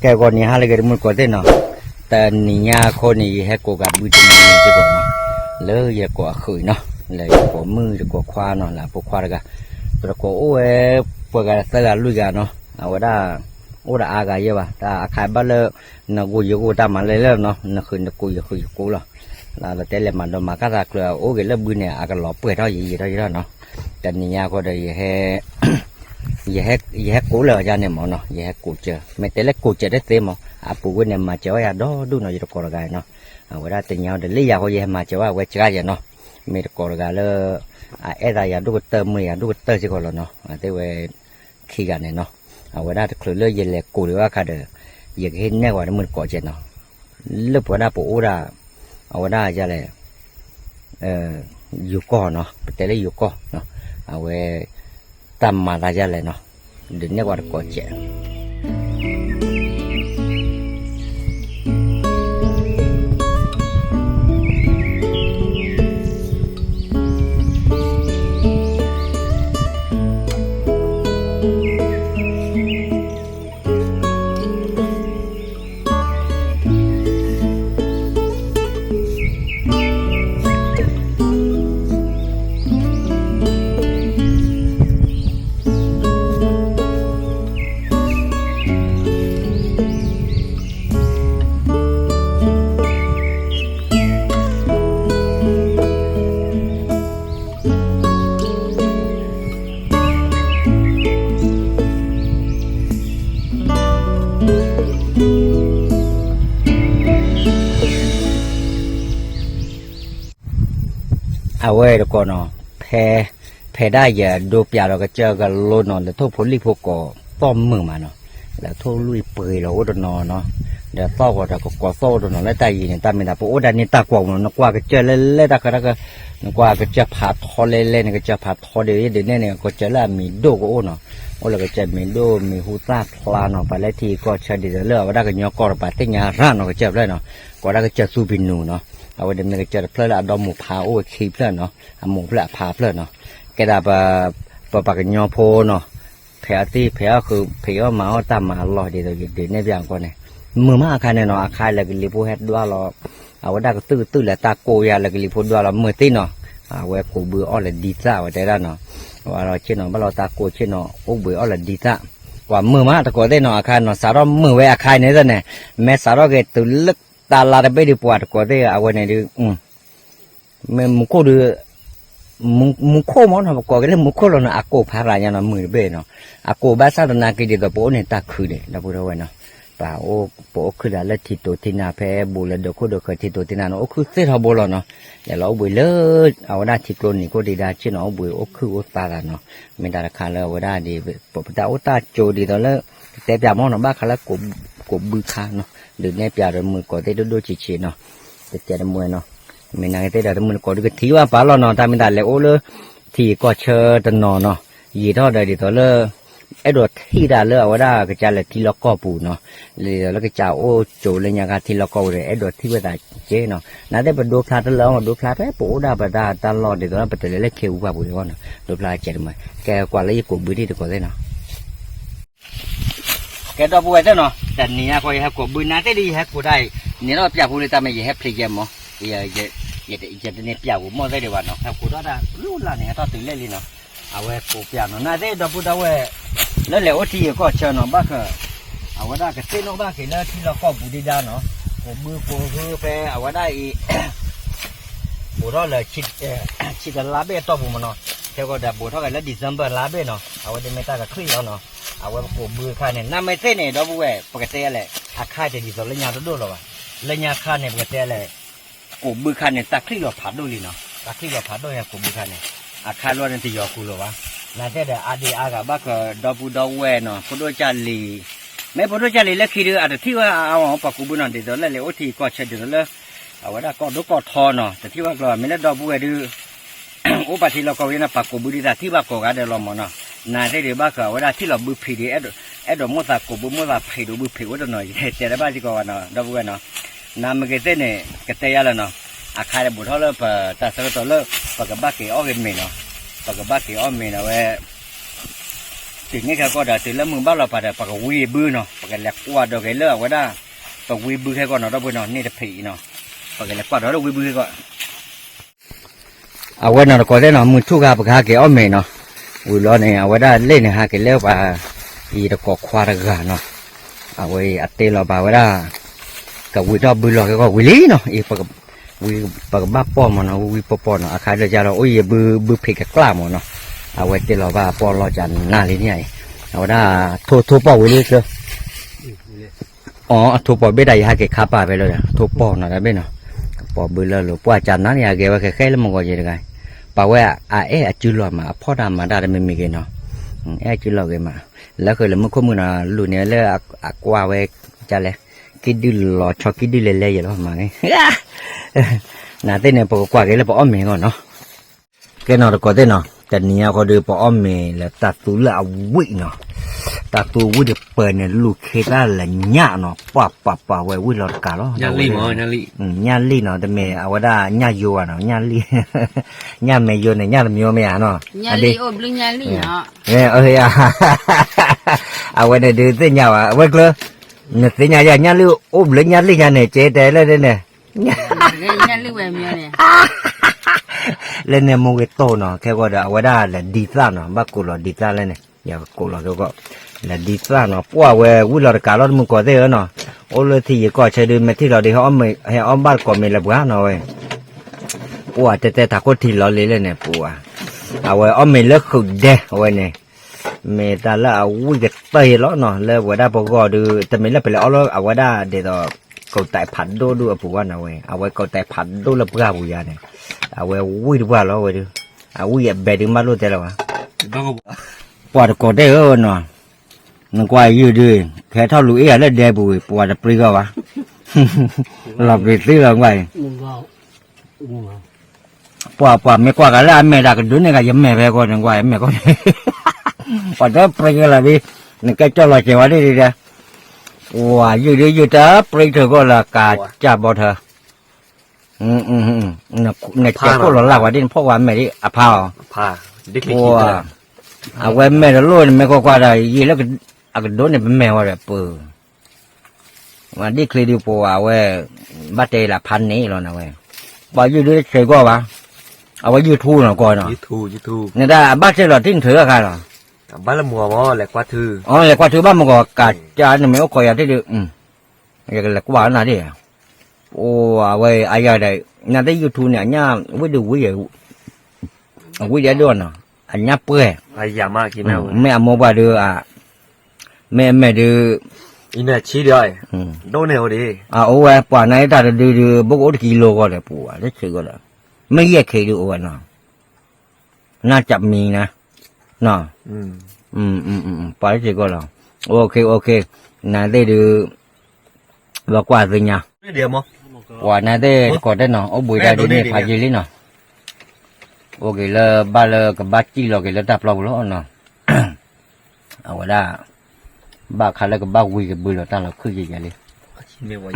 ကဲ ဂီၤနံၤဟါလၢအဂ့ၤ တမုၢ်တကိးသ့ၣ်နီၤ, တနံၤညါအဃိန့ၣ် ယဟဲကိးကးဘုတနံၤစ့ၢ်ကီးနီၤ, လၢယကိးအဃုာ်နီၤ, လၢယကိးမုၣ်ယကိးခွါနီၤ, လၢအဖိခွါတဂၤ, ပတကိးအိၣ်ဝဲ ပှဲၤဂၤသၢဂၤလွံၢ်ဂၤနီၤ, အဝဲဒၣ် အိၣ်ဒီးအါဂၤယဲၢ်ဘၣ်, တၢ်အခါဘၣ်လၢ နဂိၢ်ယဂိၢ်တၢ်မၤလဲၢ်လဲၢ်နီၤ, နဃုနကိးယဃုယကိးလီၤ, လၢတဲလဲၤမၤဒိးမၤကၢ်သးကျၢၤ အအိၣ်ဂ့ၤလၢဘုန့ၣ် အကလီၤပှဲၤထီၣ်ယံာ်ယံာ်ထီၣ်ယံာ်ထီၣ်နီၤ, တနံၤညါအဃိဒီး ယဟဲကိးလၢအယါန့ၣ်မ့ၢ်နီၤ, ယဟဲကိးစၢၤ, မ့ၢ်တဲလၢကိးစၢၤတသ့မ့ၢ် အပူၤကွံာ်န့ၣ် မၤစၢၤဝဲယၤဒီဒူၣ်နီၤ, ယတကိးတဂၤနီၤ, အဝဲဒၣ်တနံၤညါဒီး လၢယၤအဃိ ယဟဲမၤစၢၤဝဲအဝဲစှၤယဲနီၤ, မ့ၢ်တကိးတဂၤလၢ အအဲၣ်သးယၤဒိၣ်ကတၢၢ် မ့ၢ်ယၤဒိၣ်ကတၢၢ်စ့ၢ်ကီးလီၤနီၤ, အသ့ဝဲ ခံဂၤန့ၣ်နီၤ, အဝဲဒၣ်တချုးလၢယလဲၤကိးဒံးဘၣ်အခါဒီး ယကဟ့ၣ်နဲၣ်ဝဲတမုၢ်တကိးကဲနီၤ, လၢပဝဲဒၣ်ပအိၣ်ဒၣ် အဝဲဒၣ်ယၤလဲၣ် ယိၤကီၢ်နီၤ, ပတဲလၢယိၤကီၢ်နီၤ, အဝဲ တၢ်မၤသးယၤလဲၣ်နီၤ, ဒုးနဲၣ်ဝဲတကိးကဲ အဝဲတကိးနီၤ, ဖဲ ဖဲဒၣ်ယဒိပၠးဒီးကစၢၢ်ကလိနီၤ, လဲၤထိၣ်ဖိလံၣ်ဖိကိးသီၣ်မုာ်မးနီၤ, လဲၤထိၣ်လွံၢ်ပှ့ၤလီၤအိၣ်တနီၤနီၤ, ဒီးသီၣ်ဂီၤတၢ်ကကိးသီၣ်အိၣ်တနီၤလၢတၢ်ယံၤန့ၣ် တၢ်မ့ၢ်သးပအိၣ်ဒၣ်န့ၣ်တၢ်ကွၢ်မးနီၤ, နကွၢ်ကစၢၢ်လဲၣ်လဲၣ်တၢ်ဃၢတၢ်ဃၢ, နကွၢ်ကစၢၢ်ဖးထီလဲၣ်လဲၣ်န့ၣ် ကစၢၢ်ဖးထီဒီး ဒုးနဲၣ်န့ၣ် ကစၢၢ်လၢအမံၤဒိၣ်ကအိၣ်နီၤ, အိၣ်လၢကစၢၢ်မံၤဒိၣ်မံၤဟူသၣ်ဖျါနီၤ, ပှၤလၢထံကီၢ်ဆၢဒ်သိးလၢအဝဲဒၣ်ကညီကီၢ်တပၤသ့ၣ်ညါရၣ်နီၤ, ကစၢၢ်ဖျၢၣ်နီၤ, ကိးဒၣ်ကစၢၢ်သူပံၤနူၤနီၤ, အဝဲန့ၣ်မ့ၢ်ကစၢၢ်တဖျၢၣ်လၢအဒီမိၢ်ဖးအိၣ်ဝဲခံဖျၢၣ်နီၤ, အမိၢ်ဖျၢၣ်အဖးဖျၢၣ်နီၤ, ကဲဒၣ် ပပှၤကညီဖိနီၤ, ဖဲးအီၣ်သံၣ် ဖဲးအီၣ်ဃုာ် ဖဲးအီၣ်မၤအီၣ်တၢ်မၤအလီၢ်ဒ်သိး ယဒုးနဲၣ်ပျးအဂီၢ်န့ၣ်, မုာ်မးအခါန့ၣ်နီၤ, အခါလၢကလံၤဖိဟဲဒွးလီၤ, အဝဲဒၣ်ကသုၣ်ကသုၣ်လၢတၢ်ကိၢ်ယါလၢကလံၤဖိဒွးလီၤ မုာ်သ့နီၤ, အဝဲကိးဘုအီၣ်လၢဒ်သၣ် အဝဲတဲဒၣ်နီၤ, အဝဲဒီးဆ့ၣ်နီၤ ဘၣ်လီၤတၢ်ကိၢ်ဆ့ၣ်နီၤ အိၣ်ဘှံးအီၣ်လၢဒ်သၣ်, ပှၤမုာ်မးတကိးသ့ၣ်နီၤ, အခါနီၤ စးထီၣ်မုာ်ဝဲအခါန့ၣ်သ့ၣ်န့ၣ်, မ့ၢ်စးထီၣ်က့ၤတုၤလၢတၢ်လါတဘ့ၣ်ဒုးပှၤတကိးသ့ၣ် အဝဲန့ၣ်ဒုး မ့ၢ်မူခိၣ်ဒုး, မူခိၣ်မ့ၢ်နီၤ ပကိးက့ၤလၢမူခိၣ်လီၤနီၤ, အကိၢ်ဖးရၤညါနီၤ မုာ်တဘ့ၣ်နီၤ, အကိၢ်ဘၣ်ဆၣ်သနာ်က့ဒ်သိးပအိၣ်န့ၣ်တၢ်ခုန့ၣ် ဒီပုၢ်ဒီဝဲၢ်နီၤ, ပအိၣ်ခုၣ်သးလၢထံတိၤထံနၤ ဖဲဘူးလၢဒိးခိၣ်ဒိးဃၢၤထံတိၤထံနၤနီၤ အိၣ်ခုၣ်သ့ၣ်ထီဘိလီၤနီၤ, လဲၤလီၤအိၣ်ဘှံးလၢ အဝဲဒၣ်ထံကျိနံၤခိၣ်ဒံးဒၣ်ဆ့ၣ်နီၤ အိၣ်ဘှံးအိၣ်ခုၣ်အိၣ်သါသးနီၤ, မ့ၢ်တၢ်တခါလၢအဝဲဒၣ်ဒ် ပတၢ်အိၣ်တၢ်ကၠိဒ်သိးလၢ ကတဲပျးမ့ၢ်နီၤ ဘၣ်ဃးလၢ ကိးဘုခါနီၤ, ဒုးနဲၣ်ပျးဒီးမုၢ်ကိးသ့ၣ်ဒိၣ်ဒိၣ်ဆံးဆံးနီၤ, တကဲတမှဲနီၤ, မ့ၢ်နာ်က့သ့ၣ်ဒီးတမုၢ်တကိးဒုးကထံၣ်ဘၣ်ပာ်လီၤနီၤ, တၢ်မ့ၢ်တၢ်လဲၤအိၣ်လၢ ထံကီၢ်ဆၢတနီၤနီၤ, ယံာ်ထီၣ်ဒီးဒ်သိးလၢ အဲၣ်ဒိးထံၣ်တၢ်လၢအဝဲဒၣ်ကစၢ်လဲၤထံလီၢ်ကီၢ်ပူၤနီၤ, ဒ်သိးလၢကစၢ်အိၣ်ကၠိလၢညါခါထံလီၢ်ကီၢ်ပူၤဒီး အဲၣ်ဒိးထံၣ်ဝဲသးက့နီၤ, နာ်သ့ၣ်ပဒိဖျါတလၢအီၤ ဒိဖျါဖဲပအိၣ်ဒၣ်ပတၢ်တၢ်လီၢ်ဒ်သိးလၢပတလဲၤလၢခ့အူပှၢ်ပူၤဒံးအဂီၢ်နီၤ, ဒိဖျါကဲတမှဲ, ကဲကွၢ်လၢယကိးဘုဒံးတကိးသ့ၣ်နီၤ ကဲဒီပုၢ်ဝဲၢ်သ့ၣ်နီၤ, တနံၤညါဃီယဟဲကိးဘု နာ်သ့ၣ်ဒ်ယဟဲကိးတၢ်အံၤ, န့ၣ်ဒီးပျၢ်ပူၤလံတၢ်မ့ၢ်ယဟဲဖျိးယဲမး, ယတန့ၢ်ပျၢ်ပူၤမီၢ်သ့ၣ်ဒံးဘၣ်နီၤ, ဟဲကိးထီၣ်တၢ်လူလၢ်န့ၣ် ဟဲထီၣ်တုၤလဲၣ်လံနီၤ, အဝဲကိးပျၢ်နီၤ, နာ်သ့ၣ်ဒီပုၢ်ဒီဝဲၢ် လၢလဲၤအိၣ်ထံဂုၤကီၢ်ဆၢနီၤ ဘၣ်ဃး အဝဲဒၣ်ကသ့ၣ်နီၣ်ဘၣ်က့ၤလၢထံလီၢ်ကီၢ်ပူၤဒံးဒၣ်နီၤ, ကိးဘုကိးဟုဖဲအဝဲဒၣ်အံၤ ဘူးထီၣ်လၢ ဆံတလါဘ့ၣ်အတီၢ်ပူၤမးနီၤ, ခဲကီးဒီးဘူးထီၣ်က့ၤလၢ December လါဘ့ၣ်နီၤ, အဝဲဒၣ်မ့ၢ်တၢ်ကချံၣ်လီၤနီၤ, အဝဲပကိးဘုအခါန့ၣ် နာ်မ့ၢ်သ့ၣ်န့ၣ် ဒီပုၢ်ဝဲၢ် ပကတဲလဲၣ် အခါတဒ်သိးလၢညါတဒိၣ်လီၤဘၣ်, လၢညါခါန့ၣ် ပကတဲလဲၣ် ကိးဘုခါန့ၣ် တၢ်ချံၣ်လီၤဖးဒိၣ်လံနီၤ, တၢ်ချံၣ်လီၤဖးဒိၣ်န့ၣ် ကိးဘုခါန့ၣ်, အခါလီၤန့ၣ်တယီၤဃုာ်လီၤဘၣ်, နာ်သ့ၣ်ဒီးအါဒံအါဂၤဘၣ်ဃးဒီပုၢ်ဒီဝဲၢ်နီၤ, ဖိဒိၣ်ကၢ်လံၤ, မ့ၢ်ဖိဒိၣ်ကၢ်လံၤလၢခံဒုး အတထံၣ်ဝဲအါအါဝဲပှၤကိးဘုနီၤ, ဒ်သိးလၢလဲၤအိၣ်ထံကီၢ်ဆၢဒ်သိးလၢ အဝဲဒၣ်ကီၢ်ဒိၣ်ကီၢ်ထီနီၤ, တထံၣ်ဝဲကျိၤဘၣ်, မ့ၢ်လၢဒီပုၢ်ဝဲၢ်ဒုး အိၣ်ပာ်ထံလီၢ်ကီၢ်ပူၤနီၤ ပှၤကိးဘုဒ်သိးထံၣ်ဘၣ်ကိးဂၤဒဲးလီၤမးနီၤ, နာ်သ့ၣ်ဒုးဘၣ်ဃးအဝဲဒၣ်ထံၣ်လီၤဘုဖံးဒံး အဲၣ်ဒိးမိၣ်သးကိးဘုမိၣ်သးဖံးဒိးဘုဖံးအိၣ်တနီၤ ယတဲတဘၣ်စ့ၢ်ကီးဘၣ်နီၤ ဒီပုၢ်ဝဲၢ်နီၤ, နာ်မ့ၢ်က့ၤသ့ၣ်န့ၣ် ကတဲယါလၢနီၤ, အခါဒီးဘူးထီၣ်လၢပတၢ်ဆၢကတီၢ်လၢ ပကဘၣ်က့ၤအီၣ်ဂ့ၤမ့ၤနီၤ, ပကဘၣ်က့ၤအီၣ်မ့ၤနီၤဝဲ တ န့ၣ်ခဲကီၢ်ဒီး တုၤလၢမုၢ်ဘၣ်လီၤပာ်ဒီး ပကဝံဘုနီၤ, ပကလဲၤကွၢ်ဒီးက့ၤလၢအဝဲဒၣ် ပဝံဘုခဲကီၢ်နီၤ ဒီပုၢ်ဝဲၢ်နီၤ, န့ၣ်တဖံးအံၤနီၤ, ပကလဲၤကွၢ်ဒီးလၢဝံဘုခဲကီၢ် အဝဲနီၤတကိးသ့ၣ်နီၤ, မုၢ်ထူၣ်ခါပကဟဲက့ၤအီၣ်မ့ၤနီၤ, ဝံၤလီၤန့ၣ် အဝဲဒၣ်လဲၣ်န့ၣ် ဟဲက့ၤလၢပှၤ အံၤတကိးခွါတဂၤနီၤ, အဝဲအံၤအတဲလီၤဘၣ်ဝဲဒၣ် ကဝံထီၣ်ဘုလီၤကဲကီၢ်ဝံၤလံနီၤ, အံၤ ဝံ ပကဘၣ်ပီၢ်မ့ၢ်နီၤ, ဝံဝံပီၢ်ပီၢ်နီၤ, အခါလၢယၤဒီး အိၣ်ယဘု ဘုဖံးကကျၢ်မ့ၢ်နီၤ, အဝဲတဲလီၤဘၣ်ပီၢ်လီၤကနၣ်လံန့ၣ်အံၤ, အဝဲဒၣ် ထိထိပီၢ်ဝံၤလံကျၢ အီ အထိပီၢ်ဘ့ၣ်ဒၣ်ယဟဲက့ၤခါပာ်ဖဲလၢ ထိပီၢ်နီၤတဘ့ၣ်နီၤ, ပီၢ်ဘုလၢလိၤ ပှၢ်ကနၣ်န့ၣ် အဂဲၤဝဲဃဲဃဲလၢမုၢ်ဂီၤယံၤတဂၤ, ပာ်ဝဲအအဲၣ်အစုလီၤမး အဖီၣ်တၢ်မၤတၢ်တမံၤမံၤက့ၤနီၤ, အဲၣ်အစုလီၤဂ့ၤမး, လၢဃုာ်လၢမုၢ်ခိၣ်မုၢ်နီၤ လူၤန့ၣ်လၢအကွၢ်ဝဲ ကလဲၣ်, ကံၣ်ဒုၣ်လီၤဆီကံၣ်ဒုၣ်လဲၤလဲၤယဲလီၤမးန့ၣ် နသ့ၣ်န့ၣ် ပကကွၢ်က့ၤလၢပအီၣ်မ့ၤအဂီၢ်နီၤ, ကဲနီၤတကိးသ့ၣ်နီၤ, တနံၤအံၤဃီဒီး ပအီၣ်မ့ၤလၢတၢ်သူလၢအဝံၣ်နီၤ, တၢ်သူဝံၣ်တပၢၤန့ၣ် လူၤခ့တၢ်လၢညၣ်နီၤ, ပှၢ်ပှၢ်ပှၢ်ဝဲဝံၣ်လီၤတကးလီၤ, ညၣ်လံၣ်နီၤ, တမ့ၢ်အဝဲဒၣ်ညၣ်ယိဝဲနီၤ, ညၣ်လံၣ်, ညၣ်မဲယိန့ၣ် ညၣ်တမံၤမ့ၢ်ဧါနီၤ, အဒ့ အဝဲန့ၣ်ဒုးသ့ၣ်ညါဝဲ အဝဲကျၢ နသ့ၣ်ညါယၤ ညၣ်လံၣ်အိၣ်ဘျၢညၣ်လံၣ်ညါန့ၣ် ကဲတဲလၢန့ၣ် လၢန့ၣ်မိၢ်ဂ့ၤတိၢ်နီၤ, ခဲဂီၤဒီး အဝဲဒၣ်လဲၤဒံသၣ်နီၤ, ဘၣ်ကိးလီၤဒံသၣ်လၢန့ၣ်, ယကိးလီၤခဲဂီၤ, လဲၤဒံသၣ်နီၤ, ပှၢ်ဝဲဝံၣ်လီၤတကးလီၤ တမုၢ်ကီၢ်သ့ၣ်ဧၢနီၤ, အိၣ်လၢထံယံၤကီၢ်ဆၢဒုး မ့ၢ်ထံၣ်လီၤဒီး ဟဲအီၣ်ဘၣ်တကိးမ့ၤလၢပှၤနီၤဝဲ, ပှၢ်တဲတဲထးခိၣ်ထံလီၤလံလၢန့ၣ်ပူၤ, အဝဲအီၣ်မ့ၤလၢဃုာ်ဒဲအဝဲန့ၣ် မ့ၢ်တၢ်လၢအဝံၣ်ကတၢၢ်ယဲလီၤနီၤ, လၢပဝဲဒၣ်ပဂီၢ်ဒုး တမ့ၢ်လၢပလဲၤအီၣ်လၢအဝဲဒၣ် ဒ်သိး ကိးတဲဖးဒိၣ်ဒုးအပူၤဘၣ်နီၤဝဲ, အဝဲကိးတဲဖးဒိၣ်လၢပှၢ်ပူၤယါန့ၣ်, အဝဲဝံၣ်တပှၢ်လီၤဝဲဒုး, အဝံၣ်အဘဲဒုးမးလိၣ်တဲလီၤဘၣ်, ပှၤတကိးတဲအၢနီၤ, နကွၢ်ယုၢ်ဒုး, ကဟဲထီၣ်လူၤအ့ၣ်ယၤလၢဒဲပူၤ ပှၤတပျံၤဂီၢ်ဘၣ်, လီၤပျံၤသ့လီၤကွၢ်အံၤ ပှၤပှၤမ့ၢ်ကွၢ်ကလၢအမဲာ်ဒီးကဒုးန့ၢ်ကယမဲာ်ဖဲကီၢ်န့ၣ်ကွၢ် မဲာ်ကီၢ်န့ၣ်, ပှၤတပြ့ကလီၤဒ်, နကဲကၠီလီၤစဲးဝဲဒ်ဒ်, ဝၤယုၢ်ဒ်ယုၢ်တပြ့ထုးကီၢ်လၢကးကၢ်ဘီထၢ, နစဲးခိၣ်လီၤလၢ်ဝဲဒ်နဖီၣ်ဝဲမဲာ်ဒ်အဖါအီၤ, အဝဲမဲာ်တလိၣ်န့ၣ်မ့ၢ်ကွၢ်ကွၢ်ဒီး ယံာ်လၢအကဒိးန့ၢ်ပမဲာ်ဝဲဒီးပၢ ဝဲဒ်ချ့ဒုးပှၤအဝဲ, ဘၣ်တဲလၢဖးန့ၣ်လီၤနဝဲ, ပှၤယုၢ်ဒုးတစဲးကီၢ်ဘၣ်, အဝဲယုၢ်ထူနီၤကီၢ်နီၤ, နဒၣ်အဘၣ်တဲလီၤတံၢ်နထုးအခါလီၤ, အလဲၤကွၢ်ထုဘၣ်မုၢ်ကီၢ်ကးကၢ်နမ့ၢ်အိၣ်ခိးယၤတ့ၢ်ဒုး, ယကလဲၤကွၢ်နၤဒ်, အိၣ်အဝဲအယၤဒီး, နသ့ၣ်ယုၢ်ထူန့ၣ် အညၣ်ဝံၣ်ဒုးဝံၣ် အဝံၣ်ဒဲဒိၣ်နီၤ, အညၣ်ပှဲၤ, မ့ၢ်အမိၢ်ပှၢ်ဒုး, မ့ၢ်အမဲာ်ဒုး, အအိၣ်ဝဲပှၤနၤအတၢ်တဒုဒုး ဘိကအိၣ်တကံလိာ်ဂီၢ်ဒီးပူၤ တဆံးဂီၢ်ဒီး, မ့ၢ်ယဲၢ်ခ့ဒုးအိၣ်ဝဲနီၤ, နၢ်ကမံၤနၤ, ပှၤတဆံးဂီၢ်လီၤ, အိၣ်ခ့အိၣ်ခ့, နၤသ့ၣ်ဒုး, လီၤကွၢ်သ့ၣ်ညါ, ပှၤနၤသ့ၣ်တကိးတဲနီၤ အိၣ်ဘှံးတၢ်ဒ်န့ၣ်ဖးယံာ်လံနီၤ, အိၣ်က့ၤလၢဘၣ်လၢကဘၣ်စံၣ်လီၤက့ၤလၢတၢ်ပျီပူၤလီၤနီၤ, အဝဲဒၣ်, ဘၣ်ခါလၢကဘၣ်ဝံၤကဘုလီၤတၢ်လီၤခုၣ်ယဲၢ်ယဲၢ်လံ,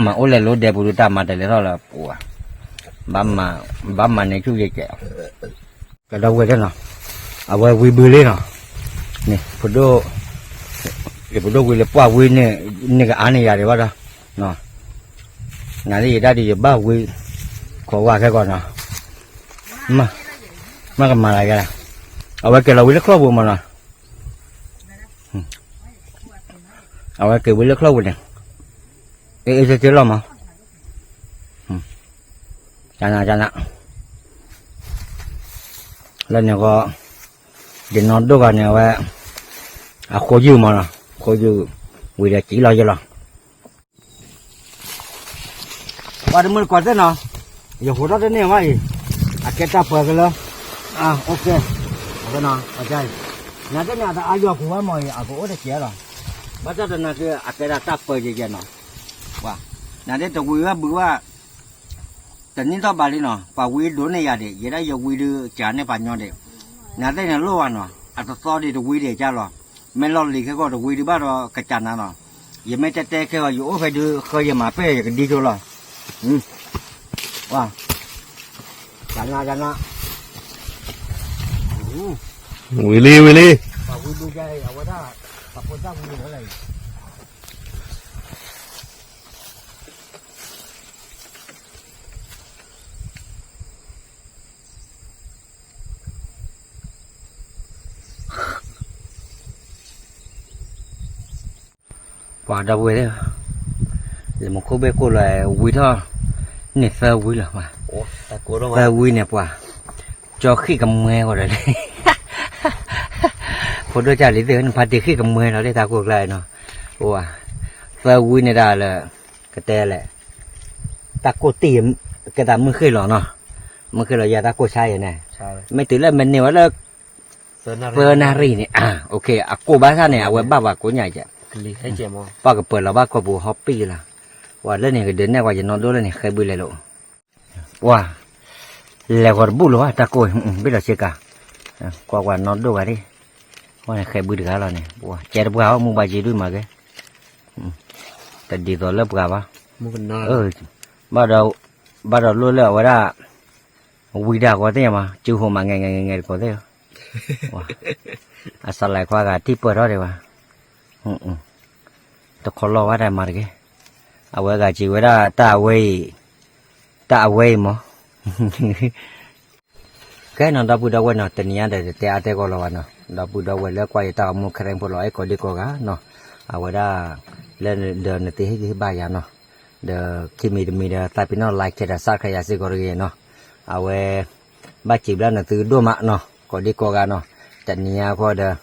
မၤအိၣ်လဲၤလိဒဲပူၤဒုးတၢ်မၤတလဲၤထီၣ်လၢပှၤ, ဘၣ်မၤန့ၢ်ဆူၣ်ယဲၢ်ယဲၢ် ကဒီပုၢ်ဝဲၢ်နီၤ, အဝဲဝံဘုလံနီၤ, န့ၣ်, ယဖိဒိၣ်ဝံလၢပှၢ်ဝံန့ၣ်, န့ၣ်ကအါန့ၢ်ယၤဒံးဘၣ်ဒီး, နၤလၢယဒၣ်ဒံးယဘၣ်ဝံ, ခိးဝါခဲကီးနီၤ, မ့ၢ်ကမၤလၢယၤ, အဝဲက့ၤလီၤဝံလၢချိၣ်ပူၤမးနီၤ, အဝဲက့ၤဝံလၢချိၣ်ပူၤန့ၣ်, အ့ၣ်အ့ၣ်စ့စ့လီၤမး, ကနၤကနၤ, လၢန့ၣ်ဃီ, ယနီၢ်ဒိၣ်ဂၤန့ၣ်အဝဲ, အဃိယုၢ်မးနီၤ, ဃိယုၢ်, ဝံၤဒီးစံၣ်လီၤယဲၢ်လီၤ ပှၤတမုၢ်တကိးသ့ၣ်နီၤ, ယဟိးထီၣ်တန့ၢ်ဘၣ်အံၤ, အကဲတၢ်ပှဲၤကလၢ, အ, နၤသ့ၣ်န့ၣ် အတအါယွၤကိးဘၣ်မးအံၤ အကအိၣ်တကဲလီၤ, ဘၣ်ဆၣ်သနာ်က့ အကဲဒၣ်တၢ်ပှဲၤယဲၢ်ယဲၢ်နီၤ, ပှၤ, နၤသ့ၣ်တဝံၤဝဲဘုဘၣ် တန့ၢ်ထီၣ်ဘးလံနီၤ, ပှၤဝံဒိးန့ၢ်ယၤဒံး, ယဲဒၣ်ယဝံဒုးကးန့ၢ်ပှၤညီဒံး, နၤသ့ၣ်န့ၣ်လိၣ်ဘၣ်နီၤ, အတသီဒံးတဝံဒံးကၢ်လီၤ, မ့ၢ်လီၤလံၤခဲကီၢ်တဝံဒုးဘၣ်ဒီးကစၢ်နၤနီၤ, ယမ့ၢ်တဲတဲခဲဂီၤ ယအိၣ်ဖဲဒုး ဃၢယမၤပဲၢ်ယကဒံဆိလီၤ, ဝံၤလံ ဝံၤလံ, ပှၤဝံ ဒိကဲအဝဲဒၣ် အဖိသၣ်ဝံၤလီၤလံ ပှၤဒီပုၢ်ဝဲၢ်သ့ၣ်, လၢမူခိၣ်ဘ့ၣ်ကိၣ်လီၤ ဝံထီၣ်န့ၣ်သၢဝံလီၤ, သၢဝံန့ၣ်ပှၤ ကၠီဃံၣ်ကမှဲဂီၤဒီးလံ, ဖိဒိၣ်ကၢ်လံသ့ၣ် နဖးတ့ၢ်ဃံၣ်ကမှဲလီၤလၢတၢ်ကိၢ်ကျါနီၤ, အိၣ်, သၢဝံန့ၣ်ဒၣ်လၢ ကတဲလဲၣ်, တၢ်ကိၢ်တံၢ် ကဲတၢ်မုၢ်ဃ့ၢ်လီၤနီၤ, မုၢ်ဃ့ၢ်လီၤယၤတၢ်ကိၢ်ဆါယဲန့ၣ်, မ့ၢ်တုၤလၢမ့ၢ်န့ၢ်ဝဲလၢ သၢနၣ်ရံၣ်န့ၣ်, အကိၢ်ဘၣ်ဆၣ်န့ၣ် အဝဲဘၣ်ပှၤကိးညါကဲ, ပှၤကပၢၤလီၤဘၣ်ကိာ်ပူၤဟီၣ်ပံၣ်လီၤ, ပှၤလၢန့ၣ်ကဒုးနဲၣ်ကွၢ်ယနီၢ်ဒိၣ်လၢန့ၣ် ဃဲဘုလဲၤလိာ်, ပှၤ လဲၤဂီၤတဘူၣ်လီၤဘၣ် တၢ်ကိၢ် ဘ့ၣ်လီၤဆ့ကၤ, ကွၢ်ကွၢ်နီၢ်ဒိၣ်ဂၤဒၣ်, ဃဲဘုတဂၤလီၤန့ၣ် ပှၤကဲတပှၢ်အီၤ မူဘၣ်ယံၤဒုးမၤကဲ, တဒ်သိးလၢပှၤဘၣ်, ဘၣ်ဒီးလိၣ်လၢအဝဲဒၣ် ဝံဒၣ်ဂီၤသ့ၣ်မး စုဟိးမး ငဲၤငဲၤငဲၤငဲၤတကိးသ့ၣ်, အစလၢ်ခွါဂၤထံၣ်ပၢၢ်ထီၣ်ဒံးဘၣ်, တခီလီၤဝဲဒၣ်မၤတဂ့ၤ, အဝဲဂၤစံးဝဲဒၣ်တၢ်အဝဲအံၤ, တၢ်အဝဲအံၤမး ကဲနီၤ ဒီပုၢ်ဒီဝဲၢ်နီၤ တနံၤညါဒီးတတဲအါတဲဂီၢ်လီၤဘၣ်နီၤ ဒီပုၢ်ဒီဝဲၢ်လၢကွၢ်ယတၢ်ဂီၤမူ ခရံာ်ဖိလီၤအဲၣ်ကိးဒံကိးဂၤနီၤ အဝဲဒၣ် လၢဒီးနသုဟ့ၣ်ဂံၢ်ဟ့ၣ်ဘါယၤနီၤ ဒီးခံမံၤတမံၤဒီးသးပ့ၤနီၣ် like ဒီး subscribe ယၤစ့ၢ်ကီးတဂ့ၤနီၤ အဝဲ ဘၣ်စံးဘျုးနသုဒိၣ်မးနီၤ ကိးဒံကိးဂၤနီၤ တနံၤညါဃီဒီး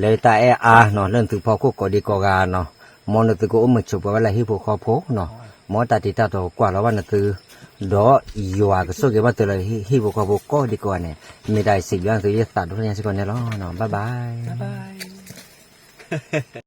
လၢတၢ်အဲၣ်အါနီၤ လၢနသုဖီခိၣ်ကိးဒံကိးဂၤနီၤ မ်နသုကအိၣ်မုာ်ဆိးပၢၤဝဲလၢဟံၣ်ဖိဃီဖိနီၤ မ်တၢ်တံၤတၢ်တီၤကကွၢ်လီၤဘၣ်နသု ဒီးယွၤကဆိၣ်ဂ့ၤဘၣ်သုလၢဟံၣ်ဖိဃီဖိကိးဒံကိးဂၤန့ၣ် မ့ၢ်တၢ်စံးဘျုးနသု ယသးဒိၣ်ထီၣ်ညါစ့ၢ်ကီးန့ၣ်လီၤ. Bye bye.